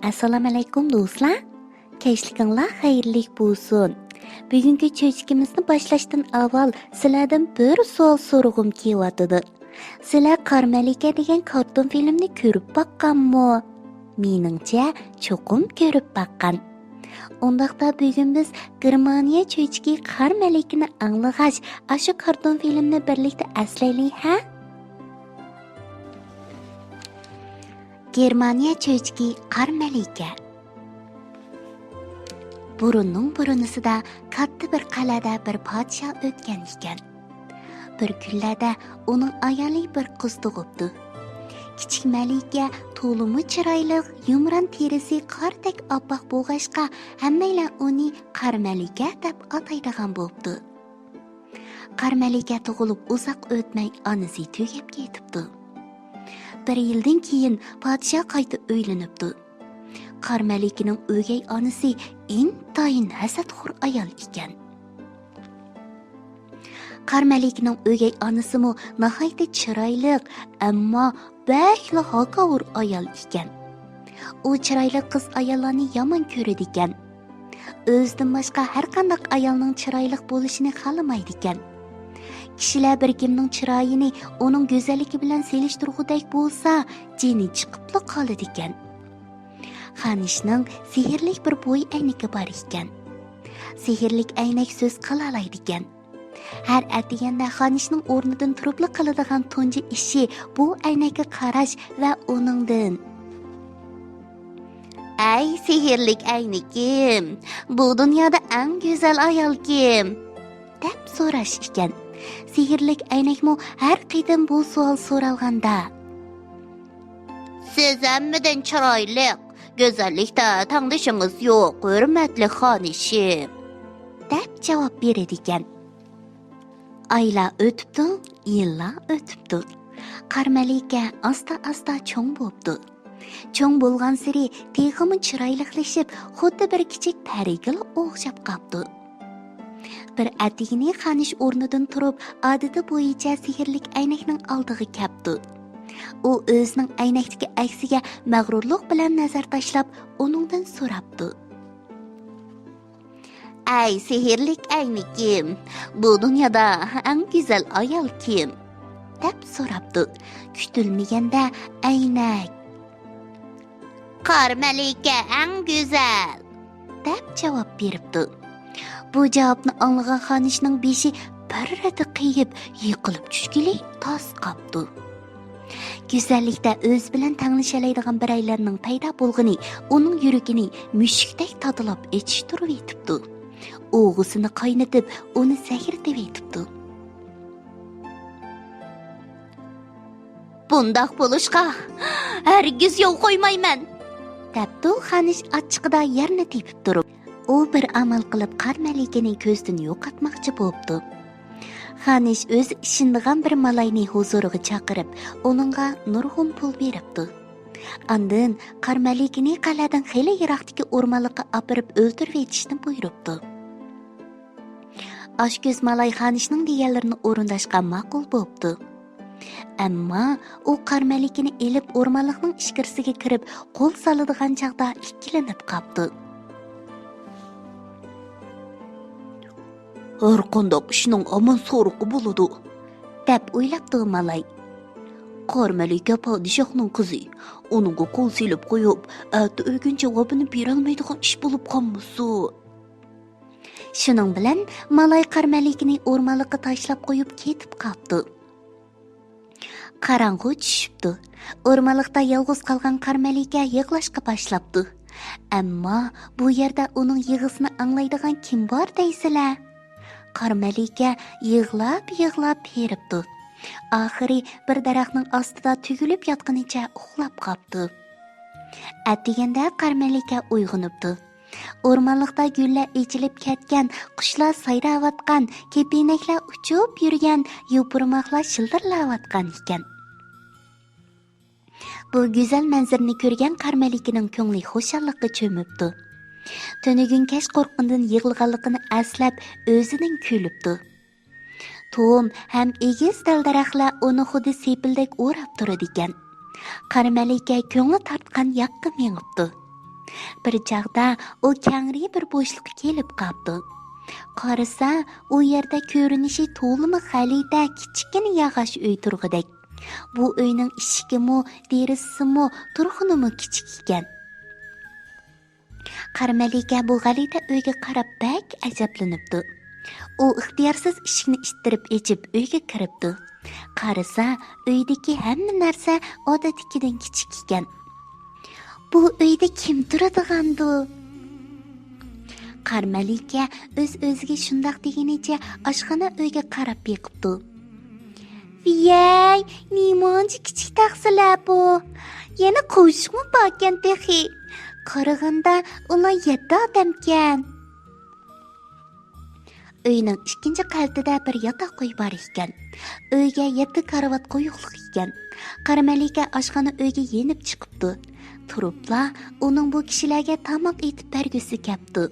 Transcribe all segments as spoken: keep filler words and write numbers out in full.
ئەسسالامۇئەلەيكۇم دوستلار، كەچلىكىڭلار خەيرلىك بولسۇن. بۈگۈنكى چۆچىكىمىزنى باشلاشتىن ئاۋۋال سىلەردىن بىر سوئال سورىغۇم كېلىۋاتىدۇ. سىلەر قارا مەلىكە دېگەن كارتون فىلىمنى كۆرۈپ باققانمۇ؟ مېنىڭچە، چوقۇم كۆرۈپ باققان. ئۇنداقتا بۈگۈن بىز گېرمانىيە چۆچىكى قارا مەلىكىنى ئاڭلىغاچ، ئاشۇ كارتون فىلىمنى بىرلىكتە ئەسلەيلى، ھە؟ گېرمانىيە چۆچىكى قارا مەلىكە. بۇرۇننىڭ بۇرۇنىسىدا كاتتا بىر قەلئەدە بىر پادىشاھ ئۆتكەن ئىكەن. بىر كۈنلەردە ئۇنىڭ ئايالى بىر قىز تۇغۇپتۇ. كىچىك مەلىكە تولىمۇ چىرايلىق، يۇمران تېرىسى قاردەك ئاپئاق بولغاچقا، ھەممەيلەن ئۇنى قارا مەلىكە دەپ ئاتايدىغان بوپتۇ. قارا مەلىكە تۇغۇلۇپ ئۇزاق ئۆتمەي ئانىسى تۈگەپ كېتىپتۇ. بىر يىلدىن كېيىن پادىشاھ قايتا ئۆيلىنىپتۇ. قارا مەلىكىنىڭ ئۆگەي ئانىسى ئىنتايىن ھەسەتخور ئايال ئىكەن. قارا مەلىكىنىڭ ئۆگەي ئانىسىمۇ ناھايىتى چىرايلىق، ئەمما بەكلا ھاكاۋۇر ئايال ئىكەن. ئۇ چىرايلىق قىز ئاياللارنى يامان كۆرىدىكەن. ئۆزىدىن باشقا ھەر قانداق ئايالنىڭ چىرايلىق بولۇشىنى خالىمايدىكەن. كىشىلەر بىر كىمنىڭ چىرايىنى ئۇنىڭ گۈزەللىكى بىلەن سېلىشتۇرغۇدەك بولسا، جېنى چىقىپلا قالىدىكەن. خانىشنىڭ سېھىرلىك بىر بوي ئەينىكى بار ئىكەن. سېھىرلىك ئەينەك سۆز قىلالايدىكەن. ھەر ئەتىگەندە خانىشنىڭ ئورنىدىن تۇرۇپلا قىلىدىغان تۇنجى ئىشى بۇ ئەينەككە قاراش ۋە ئۇنىڭدىن، «ئەي سېھىرلىك ئەينىكىم، بۇ دۇنيادا ئەڭ گۈزەل ئايال كىم؟» دەپ سوراش ئىكەن. سېھىرلىك ئەينەكمۇ ھەر قېتىم بۇ سوئال سورالغاندا، «سىز ھەممىدىن چىرايلىق، گۈزەللىكتە تەڭدىشىڭىز يوق، ھۆرمەتلىك خانىشىم» دەپ جاۋاب بېرىدىكەن. ئايلار ئۆتۈپتۇ، يىللار ئۆتۈپتۇ. قارا مەلىكە ئاستا-ئاستا چوڭ بوپتۇ. چوڭ بولغانسېرى تېخىمۇ چىرايلىقلىشىپ، خۇددى بىر كىچىك پەرىگىلا ئوخشاپ قاپتۇ. بىر ئەتىگىنى خانىش ئورنىدىن تۇرۇپ، ئادىتى بويىچە سېھىرلىك ئەينەكنىڭ ئالدىغا كەپتۇ. ئۇ ئۆزىنىڭ ئەينەكتىكى ئەكسىگە مەغرۇرلۇق بىلەن نەزەر تاشلاپ، ئۇنىڭدىن سوراپتۇ. «ئەي سېھىرلىك ئەينىكىم، بۇ دۇنيادا ئەڭ گۈزەل ئايال كىم؟» دەپ سوراپتۇ. كۈتۈلمىگەندە ئەينەك، «قارا مەلىكە ئەڭ گۈزەل» دەپ جاۋاب بېرىپتۇ. بۇ جاۋابنى ئاڭلىغان خانىشنىڭ بېشى بىررىدە قېيىپ، يىقىلىپ چۈشكىلى تاس قاپتۇ. گۈزەللىكتە ئۆزى بىلەن تەڭلىشەلەيدىغان بىرەيلەننىڭ پەيدا بولغىنى ئۇنىڭ يۈرىكىنى مۈشۈكتەك تاتىلاپ ئېچىشتۇرۇۋېتىپتۇ. ئوغىسىنى قاينىتىپ، ئۇنى زەھىرىتىۋېتىپتۇ. «بۇنداق بولۇشقا ھەرگىز يول قويمايمەن!» دەپتۇ خانىش ئاچچىقىدا يەرنى تېپىپ تۇرۇپ. ئۇ بىر ئامال قىلىپ قارا مەلىكىنى كۆزدىن يوقاتماقچى بوپتۇ. خانىش ئۆزى ئىشىنىدىغان بىر مالاينى ھۇزۇرىغا چاقىرىپ، ئۇنىڭغا نۇرغۇن پۇل بېرىپتۇ. ئاندىن قارا مەلىكىنى قەلئەدىن خېلى يىراقتىكى ئورمانلىققا ئاپىرىپ ئۆلتۈرۈۋېتىشنى بۇيرۇپتۇ. ئاشكۆز مالاي خانىشنىڭ دېگەنلىرىنى ئورۇنداشقا ماقۇل بوپتۇ. ئەمما ئۇ قارا مەلىكىنى ئېلىپ ئورمانلىقنىڭ ئىچكىرىسىگە كىرىپ قول سالىدىغان چاغدا ئىككىلىنىپ قاپتۇ. «ھەرقانداق ئىشنىڭ ئامان سورىقى بولىدۇ» دەپ ئويلاپتۇ مالاي. «قارا مەلىكە پادىشاھنىڭ قىزى، ئۇنىڭغا قول سېلىپ قويۇپ، ئەتە ئۆگۈن جاۋابىنى بېرەلمەيدىغان ئىش بولۇپ قالمىسۇن.» شۇنىڭ بىلەن مالاي قارا مەلىكىنى ئورمانلىققا تاشلاپ قويۇپ كېتىپ قاپتۇ. قاراڭغۇ چۈشۈپتۇ. ئورمانلىقتا يالغۇز قالغان قارا مەلىكە يىغلاشقا باشلاپتۇ. ئەمما بۇ يەردە ئۇنىڭ يىغىسىنى ئاڭلايدىغان كىم بار دەيسىلەر؟ قارا مەلىكە يىغلاپ-يىغلاپ ھېرىپتۇ. ئاخىرى بىر دەرەخنىڭ ئاستىدا تۈگۈلۈپ ياتقىنىچە ئۇخلاپ قاپتۇ. ئەتىگەندە قارا مەلىكە ئويغىنىپتۇ. ئورمانلىقتا گۈللەر ئېچىلىپ كەتكەن، قۇشلار سايراۋاتقان، كېپىنەكلەر ئۇچۇپ يۈرگەن، يوپۇرماقلار شىلدىرلاۋاتقان ئىكەن. بۇ گۈزەل مەنزىرىنى كۆرگەن قارا مەلىكىنىڭ كۆڭلى خۇشاللىققا چۆمۈپتۇ. تۈنۈگۈن كەچ قورققىنىدىن يىغلىغانلىقىنى ئەسلەپ، ئۆزىدىن كۈلۈپتۇ. توم ھەم ئېگىز دەل-دەرەخلەر ئۇنى خۇددى سېپىلدەك ئوراپ تۇرىدىكەن. قارا مەلىكە كۆڭلى تارتقان ياققا مېڭىپتۇ. بىر چاغدا ئۇ كەڭرى بىر بوشلۇققا كېلىپ قاپتۇ. قارىسا، ئۇ يەردە كۆرۈنۈشى تولىمۇ غەلىتە كىچىككىنە ياغاچ ئۆي تۇرغۇدەك. بۇ ئۆينىڭ ئىشىكىمۇ، دېرىزىسىمۇ، تۇرخۇنىمۇ كىچىك ئىكەن. قارا مەلىكە بۇ غەلىتە ئۆيگە قاراپ بەك ئەجەبلىنىپتۇ. ئۇ ئىختىيارسىز ئىشىكنى ئىتتىرىپ ئېچىپ ئۆيگە كىرىپتۇ. قارىسا، ئۆيدىكى ھەممە نەرسە ئادەتتىكىدىن كىچىك ئىكەن. بۇ ئۆيدە كىم تۇرىدىغاندۇ؟ قارا مەلىكە ئۆز-ئۆزىگە شۇنداق دېگىنىچە ئاشخانا ئۆيگە قاراپ بېقىپتۇ. ۋىيەي، نېمانچە كىچىك تەخسىلەر بۇ! يەنە قوشۇقمۇ باركەن تېخى. قارىغاندا ئۇلار يەتتە ئادەمكەن. ئۆينىڭ ئىككىنچى قەۋىتىدە بىر ياتاق ئۆي بار ئىكەن. ئۆيگە يەتتە كارىۋات قويۇقلۇق ئىكەن. قارا مەلىكە ئاشخانا ئۆيگە يېنىپ چىقىپتۇ. تۇرۇپلا ئۇنىڭ بۇ كىشىلەرگە تاماق ئېتىپ بەرگۈسى كەپتۇ.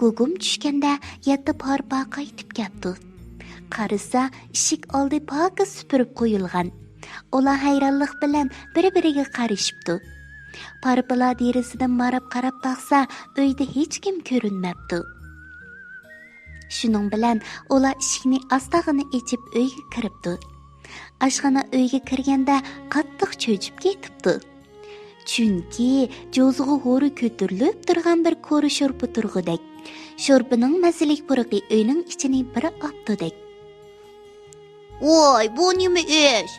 گۇگۇم چۈشكەندە يەتتە پارپا قايتىپ كەپتۇ. قارىسا، ئىشىك ئالدى پاكىز سۈپۈرۈپ قويۇلغان. ئۇلار ھەيرانلىق بىلەن بىر-بىرىگە قارىشىپتۇ. پارپىلار دېرىزىدىن ماراپ قاراپ باقسا، ئۆيدە ھېچكىم كۆرۈنمەپتۇ. شۇنىڭ بىلەن ئۇلار ئىشىكنى ئاستاغىنا ئېچىپ ئۆيگە كىرىپتۇ. ئاشخانا ئۆيگە كىرگەندە قاتتىق چۆچۈپ كېتىپتۇ. چۈنكى جوزىغا ھورا كۆتۈرۈلۈپ تۇرغان بىر كورا شورپا تۇرغۇدەك. شورپىنىڭ مەززىلىك پۇرىقى ئۆينىڭ ئىچىنى بىر ئاپتۇدەك. ۋاي، بۇ نېمە ئىش؟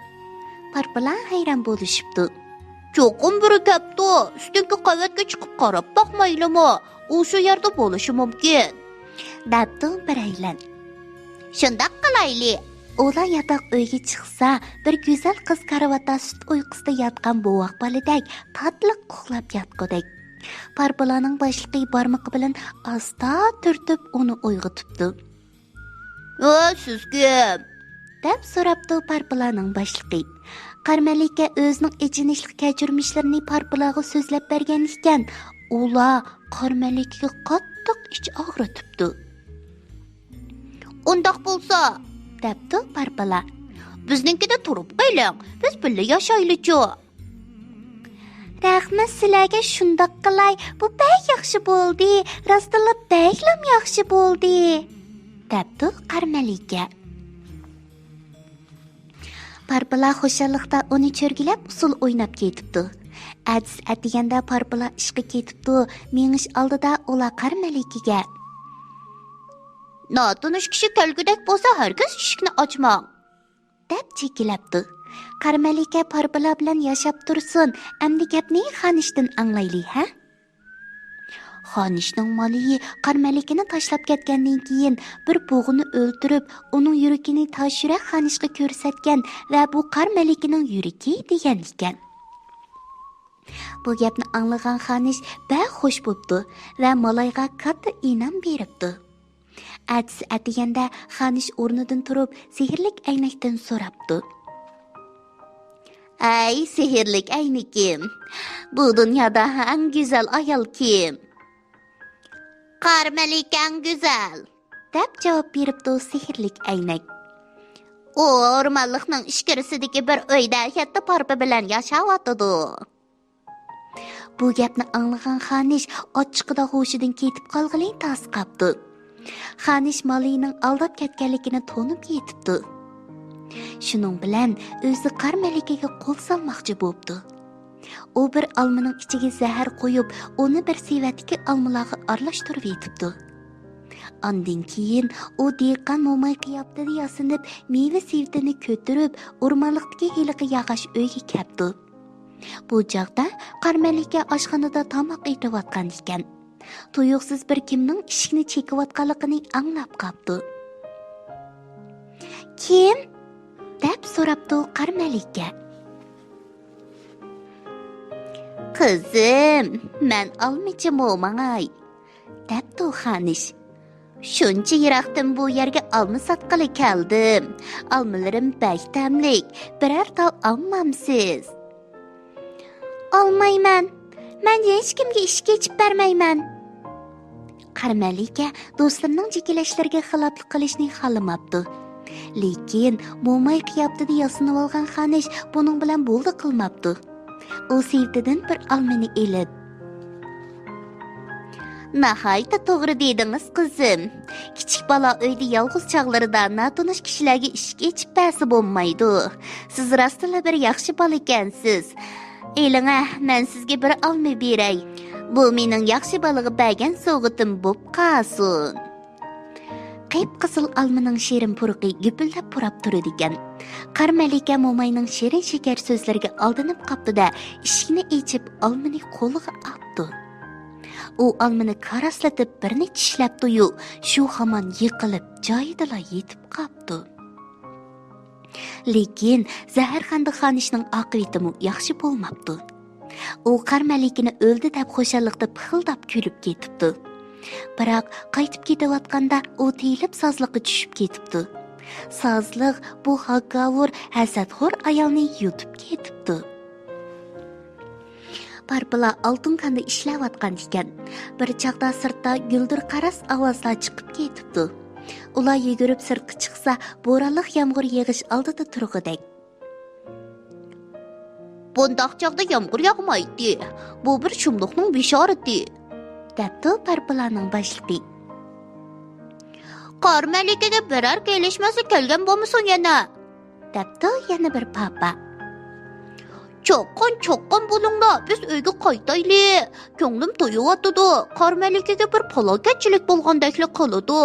پارپىلار ھەيران بولۇشۇپتۇ. چوقۇم بىرى كەپتۇ، ئۈستۈنكى قەۋەتكە چىقىپ قاراپ باقمايلىمۇ؟ ئۇ شۇ يەردە بولۇشى مۇمكىن، دەپتۇ بىرەيلەن. شۇنداق قىلايلى. ئۇلار ياتاق ئۆيگە چىقسا، بىر گۈزەل قىز كارىۋاتتا سۈت ئۇيقۇسىدا ياتقان بوۋاق بالىدەك تاتلىق ئۇخلاپ ياتقۇدەك. پارپىلارنىڭ باشلىقى بارمىقى بىلەن ئاستا تۈرتۈپ ئۇنى ئويغىتىپتۇ. ئە، سىز كىم؟ دەپ سوراپتۇ پارپىلارنىڭ باشلىقى. قارا مەلىكە ئۆزىنىڭ ئېچىنىشلىق كەچۈرمىشلىرىنى پارپىلارغا سۆزلەپ بەرگەن ئىكەن، ئۇلار قارا مەلىكىگە قاتتىق ئىچ ئاغرىتىپتۇ. ئۇنداق بولسا، دەپتۇ پارپىلار، بىزنىڭكىدە تۇرۇپ قېلىڭ، بىز بىللە ياشايلىچۇ. رەھمەت سىلەرگە، شۇنداق قىلاي، بۇ بەك ياخشى بولدى، راستتىنلا بەكلەم ياخشى بولدى، دەپتۇ قارا مەلىكە. پارپىلار خۇشاللىقتا ئۇنى چۆرگىلەپ ئۇسسۇل ئويناپ كېتىپتۇ. ئەتىسى ئەتىگەندە پارپىلار ئىشقا كېتىپتۇ، مېڭىش ئالدىدا ئۇلار قارا مەلىكىگە، ناتونۇش كىشى كەلگۈدەك بولسا، ھەرگىز ئىشىكنى ئاچماڭ، دەپ چېكىلەپتۇ. قارا مەلىكە پارپىلار بىلەن ياشاپ تۇرسۇن، ئەمدى گەپنى خانىشتىن ئاڭلايلى، ھە؟ خانىشنىڭ مالىيى قارا مەلىكىنى تاشلاپ كەتكەندىن كېيىن، بىر بۇغىنى ئۆلتۈرۈپ، ئۇنىڭ يۈرىكىنى تاش يۈرەك خانىشقا كۆرسەتكەن ۋە بۇ قارا مەلىكىنىڭ يۈرىكى دېگەن ئىكەن. بۇ گەپنى ئاڭلىغان خانىش بەك خۇش بوپتۇ ۋە مالايغا كاتتا ئىنئام بېرىپتۇ. ئەتىسى ئەتىگەندە خانىش ئورنىدىن تۇرۇپ، سېھىرلىك ئەينەكتىن سوراپتۇ. ئەي، سېھىرلىك ئەينىكىم، بۇ دۇنيادا ئەڭ گۈزەل ئايال كىم؟ قارا مەلىكەڭ گۈزەل، دەپ جاۋاب بېرىپتۇ سېھىرلىك ئەينەك. ئۇ ئورمانلىقنىڭ ئىچكىرىسىدىكى بىر ئۆيدە يەتتە پارپا بىلەن ياشاۋاتىدۇ. بۇ گەپنى ئاڭلىغان خانىش ئاچچىقىدا ھوشىدىن كېتىپ قالغىلى تاس قاپتۇ. خانىش مالىيىنىڭ ئالداپ كەتكەنلىكىنى تونۇپ يېتىپتۇ. شۇنىڭ بىلەن ئۆزى قارا مەلىكىگە قول سالماقچى بوپتۇ. ئۇ بىر ئالمىنىڭ ئىچىگە زەھەر قويۇپ، ئۇنى بىر سېۋەتتىكى ئالمىلارغا ئارىلاشتۇرۇۋېتىپتۇ. ئاندىن كېيىن ئۇ دېھقان موماي قىياپىتىدە ياسىنىپ، مېۋە سېۋىتىنى كۆتۈرۈپ، ئورمانلىقتىكى ھېلىقى ياغاچ ئۆيگە كەپتۇ. بۇ چاغدا قارا مەلىكە ئاشخانىدا تاماق ئېتىۋاتقان ئىكەن. تۇيۇقسىز بىر كىمنىڭ ئىشىكنى چېكىۋاتقانلىقىنى ئاڭلاپ قاپتۇ. «كىم؟» دەپ سوراپتۇ قارا مەلىكە. «قىزىم، مەن ئالمىچى موماي.» دەپتۇ خانىش. «شۇنچە يىراقتىن بۇ يەرگە ئالما ساتقىلى كەلدىم. ئالمىلىرىم بەك تەملىك، بىرەر تال ئالمامسىز؟» «ئالمايمەن. مەن ھېچكىمگە ئىشىك ئېچىپ بەرمەيمەن.» قارا مەلىكە دوستلىرىنىڭ جېكىلەشلىرىگە خىلاپلىق قىلىشنى خالىماپتۇ. لېكىن موماي قىياپىتىدە ياسىنىۋالغان خانىش بۇنىڭ بىلەن بولدى قىلماپتۇ. ئۇ سېۋىتىدىن بىر ئالمىنى ئېلىپ، ناھايىتى توغرا دېدىڭىز، قىزىم. كىچىك بالا ئۆيدە يالغۇز چاغلىرىدا ناتونۇش كىشىلەرگە ئىشىك ئېچىپ بەرسە بولمايدۇ. سىز راستلا بىر ياخشى بالا ئىكەنسىز. ئېلىڭە، مەن سىزگە بىر ئالما بېرەي. بۇ مېنىڭ ياخشى بالىغا بەرگەن سوۋغىتىم بوپ قالسۇن. قىپقىزىل ئالمىنىڭ شېرىن پۇرىقى گۈپۈلدەپ پۇراپ تۇرىدىكەن. قارا مەلىكە موماينىڭ شېرىن شېكەر سۆزلىرىگە ئالدىنىپ قاپتۇ-دە، ئىشىكنى ئېچىپ، ئالمىنى قولىغا ئاپتۇ. ئۇ ئالمىنى كاراسلىتىپ بىرنى چىشلەپتۇ-يۇ، شۇ ھامان يىقىلىپ، جايىدىلا يېتىپ قاپتۇ. لېكىن زەھەرخەندە خانىشنىڭ ئاقىۋىتىمۇ ياخشى بولماپتۇ. ئۇ قارا مەلىكىنى ئۆلدى دەپ خۇشاللىقتا پىخىلداپ كۈلۈپ كېتىپتۇ. بىراق قايتىپ كېتىۋاتقاندا ئۇ تېيىلىپ سازلىققا چۈشۈپ كېتىپتۇ. سازلىق بۇ ھاكاۋۇر، ھەسەتخور ئايالنى يۇتۇپ كېتىپتۇ. پارپىلا ئالتۇن كاندا ئىشلەۋاتقان ئىكەن. بىر چاغدا سىرتتا گۈلدۈر قاراس ئاۋازلار چىقىپ كېتىپتۇ. ئۇلار يۈگۈرۈپ سىرتقا چىقسا، بورانلىق يامغۇر يېغىش ئالدىدا تۇرغۇدەك. بۇنداق چاغدا يامغۇر ياغمايتتى. بۇ بىر شۇملۇقنىڭ بېشارىتى، دەپتۇ پارپىلانىڭ باشلىقى. قار مەلىكىگە بىرەر كېلىشمەسلىك كەلگەن بولمىسۇن يەنە؟ دەپتۇ يەنە بىر پاپا. چاققان، چاققان بولۇڭلار، بىز ئۆيگە قايتايلى. كۆڭلۈم تويۇۋاتىدۇ. قار مەلىكىگە بىر پالاكەتچىلىك بولغاندەكلا قىلىدۇ.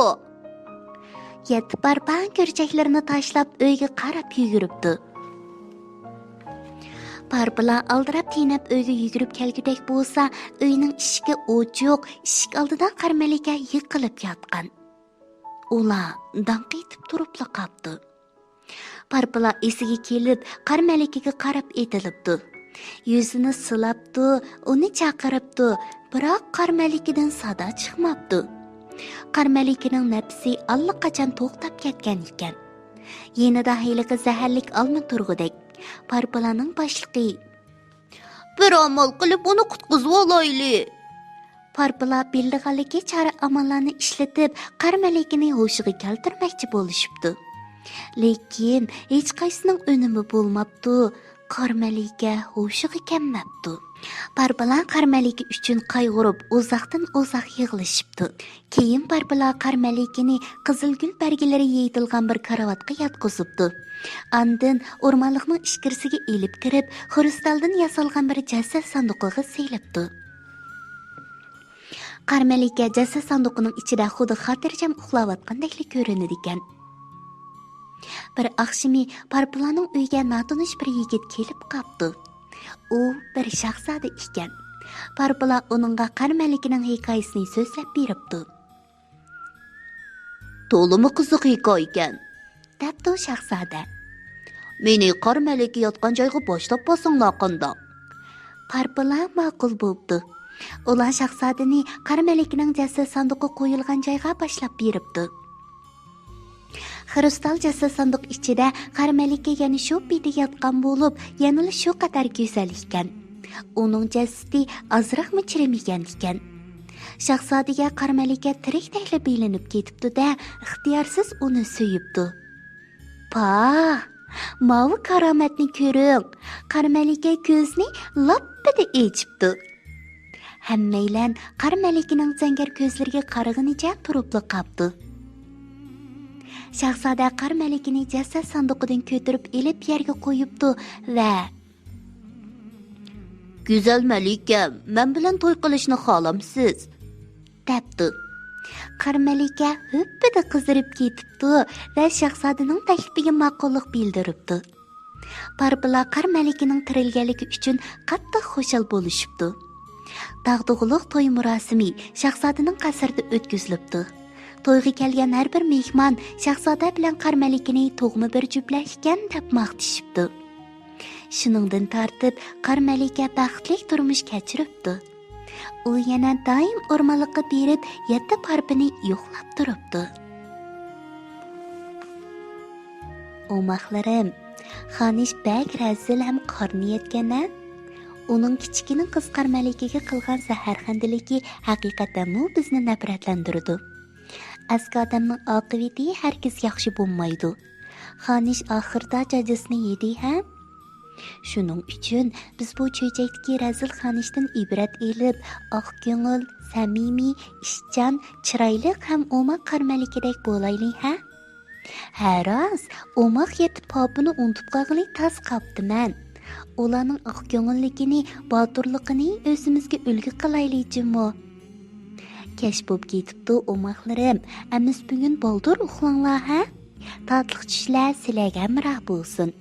يەتتە پارپا كۆرچەكلىرىنى تاشلاپ ئۆيگە قاراپ يۈگۈرۈپتۇ. پارپىلا ئالدىراپ تېنەپ ئۆيگە يۈگۈرۈپ كەلگۈدەك بولسا، ئۆينىڭ ئىشىكى ئوچۇق، ئىشىك ئالدىدا قار مەلىكە يىقىلىپ ياتقان. ئۇلار داڭ قېتىپ تۇرۇپلا قاپتۇ. پارپىلا ئېسىگە كېلىپ، قار مەلىكىگە قاراپ ئېتىلىپتۇ. يۈزىنى سىلاپتۇ، ئۇنى چاقىرىپتۇ، بىراق قار مەلىكىدىن سادا چىقماپتۇ. قار مەلىكىنىڭ نەپىسى ئاللىقاچان توختاپ كەتكەن ئىكەن. يېنىدا ھېلىقى زەھەرلىك ئالما تۇرغۇدەك. پارپىلانىڭ باشلىقى، بىر ئامال قىلىپ ئۇنى قۇتقۇزۇۋالايلى. پارپىلا بىلىدىغانلىكى چارە ئاماللارنى ئىشلىتىپ، قار مەلىكىنى ھوشىغا كەلتۈرمەكچى بولۇشۇپتۇ. لېكىن ھېچقايسىنىڭ ئۈنۈمى بولماپتۇ. قار مەلىكە ھوشىغا كەلمەپتۇ. پارپىلا قار مەلىكە ئۈچۈن قايغۇرۇپ، ئۇزاقتىن ئۇزاق يىغلىشىپتۇ. كېيىن پارپىلا قار مەلىكىنى قىزىلگۈل بەرگىلىرى يېيىتىلغان بىر كارىۋاتقا ياتقۇزۇپتۇ. ئاندىن ئورمانلىقنىڭ ئىچكىرىسىگە ئېلىپ كىرىپ، خرۇستالدىن ياسالغان بىر جەسەت ساندۇقىغا سېلىپتۇ. قار مەلىكە جەسەت ساندۇقىنىڭ ئىچىدە خۇدا خاتىرجەم ئۇخلاۋاتقاندەكلا كۆرۈنىدىكەن. بىر ئاخشىمى پارپىلانىڭ ئۆيىگە ناتونۇش بىر يىگىت كېلىپ قاپتۇ. ئۇ بىر شاھزادە ئىكەن. پارپىلا ئۇنىڭغا قار مەلىكىنىڭ ھېكايىسىنى سۆزلەپ بېرىپتۇ. تولىمۇ قىزىق ھېكايىكەن، دەپتۇ شاھزادە. مېنى قار مەلىكە ياتقان جايغا باشلاپ بارساڭلار قانداق؟ پارپىلا ماقۇل بوپتۇ. ئۇلار شاھزادىنى قار مەلىكىنىڭ جەسەت ساندۇقى قويۇلغان جايغا باشلاپ بېرىپتۇ. خرۇستال جەسەت ساندۇق ئىچىدە قار مەلىكە يەنە شۇ پېتى ياتقان بولۇپ، يەنىلا شۇ قەدەر گۈزەل ئىكەن. ئۇنىڭ جەسىتى ئازراقمۇ چىرىمىگەن ئىكەن. شاھزادىگە قار مەلىكە تىرىكتەكلا بىلىنىپ كېتىپتۇ-دە، ئىختىيارسىز ئۇنى سۆيۈپتۇ. پاھ، ماۋۇ كارامەتنى كۆرۈڭ! قار مەلىكە كۆزىنى لاپپىدە ئېچىپتۇ. ھەممەيلەن قار مەلىكىنىڭ زەڭگەر كۆزلىرىگە قارىغىنىچە تۇرۇپلا قاپتۇ. شاھزادە قار مەلىكىنى جەسەت ساندۇقىدىن كۆتۈرۈپ ئېلىپ يەرگە قويۇپتۇ ۋە، گۈزەل مەلىكەم، مەن بىلەن توي قىلىشنى خالامسىز؟ دەپتۇ. قار مەلىكە ھۈپپىدە قىزىرىپ كېتىپتۇ ۋە شاھزادىنىڭ تەكلىپىگە ماقۇللۇق بىلدۈرۈپتۇ. پارپىلا قار مەلىكىنىڭ تىرىلگەنلىكى ئۈچۈن قاتتىق خۇشال بولۇشۇپتۇ. داغدۇغىلىق توي مۇراسىمى شاھزادىنىڭ قەسرىدە ئۆتكۈزۈلۈپتۇ. تويغا كەلگەن ھەر بىر مېھمان شاھزادە بىلەن قار مەلىكىنى تۇغما بىر جۈپلەر ئىكەن دەپ ماختىشىپتۇ. شۇنىڭدىن تارتىپ قار مەلىكە بەختلىك تۇرمۇش كەچۈرۈپتۇ. ئۇ يەنە دائىم ئورمانلىققا بېرىپ، يەتتە پارپىنى يوقلاپ تۇرۇپتۇ. ئوماقلىرىم، خانىش بەك رەزىل ھەم قارا نىيەتكەن-ھە؟ ئۇنىڭ كىچىككىنە قىز قار مەلىكىگە قىلغان زەھەرخەندىلىكى ھەقىقەتەنمۇ بىزنى نەپرەتلەندۈرىدۇ. ئەسكى ئادەمنىڭ ئاقىۋىتى ھەرگىز ياخشى بولمايدۇ. خانىش ئاخىرىدا جاجىسىنى يېدى ھە؟ شۇنىڭ ئۈچۈن بىز بۇ چۆچەكتىكى رەزىل خانىشتىن ئىبرەت ئېلىپ، ئاق كۆڭۈل، سەمىمىي، ئىشچان، چىرايلىق ھەم ئوماق قار مەلىكىدەك بولايلى ھە؟ ھە راست، ئوماق يەتتە پاپىنى ئۇنتۇپ قالغىلى تاس قاپتىمەن. ئۇلارنىڭ ئاق كۆڭۈللۈكىنى، باتۇرلۇقىنى ئۆزىمىزگە ئۈلگە قىلايلى جۇمۇ. كەچ بوپ كېتىپتۇ ئوماقلىرىم، ئەمىسە بۈگۈن بالدۇر ئۇخلاڭلار ھە؟ تاتلىق چۈشلەر سىلەرگە ھەمراھ بولسۇن.